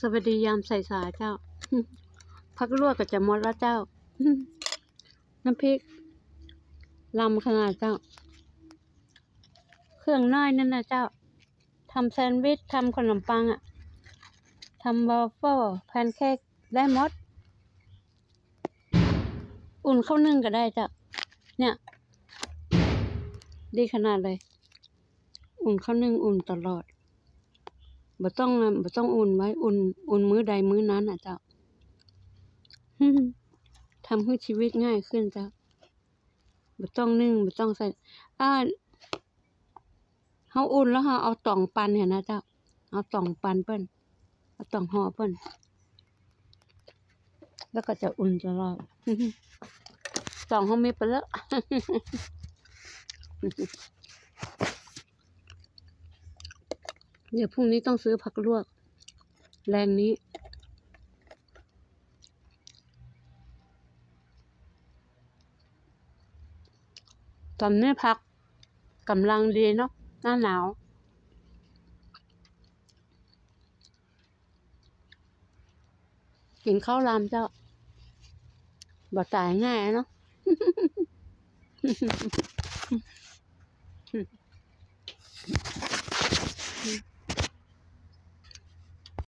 ສະບາຍດີຍາມສາຍໆເຈົ້າ. ຜັກລວກກໍຈະໝົດແລ້ວເຈົ້າ. ນ້ຳພລິກລຳຂະໜາດເຈົ້າ. ເຄື່ອງນ້ອຍນັ້ນນະເຈົ້າ. ທຳແຊນວິດ, ທຳຂະໜົມປັງອະ, ທຳວາຟເຟິ້ນ, ແພນເຄ້ກ ໄດ້ໝົດ. ອຸ່ນເຂົ້າໜຶ້ງກໍໄດ້ເຈົ້າ. ເນີ້ຍ ດີຂະໜາດເລີຍ. ອຸ່ນເຂົ້າໜຶ້ງ ອຸ່ນຕະຫຼອດ. ບໍ່ຕ້ອງ ບໍ່ຕ້ອງອຸ່ນໄວ້, ອຸ່ນ ອຸ່ນມື້ໃດມື້ນັ້ນນະເຈົ້າ. ທຳໃຫ້ຊີວິດງ່າຍຂຶ້ນເຈົ້າ. ບໍ່ຕ້ອງໜຶ້ງ ບໍ່ຕ້ອງໃສ່ ອ່າ ເຮົາອຸ່ນແລ້ວເຮົາເອົາຕອງປັ່ນຫັ້ນນະເຈົ້າ. ເອົາຕອງປັ່ນເພິ່ນ ເອົາຕອງຫໍ່ເພິ່ນ ແລ້ວກໍຈະອຸ່ນຕະຫຼອດ. ຕອງເຮົາມີໄປແລ້ວ. ດຽວພລຸ່ງນີ້ຕ້ອງຊື້ຜັກລວກ ແລງນີ້. ຕອນນີ້ຜັກກຳລັງດີເນາະ ໜ້າໜາວ. ກິນເຂົ້າລຳເຈົ້າ ບໍ່ຕາຍງ່າຍເນາະ.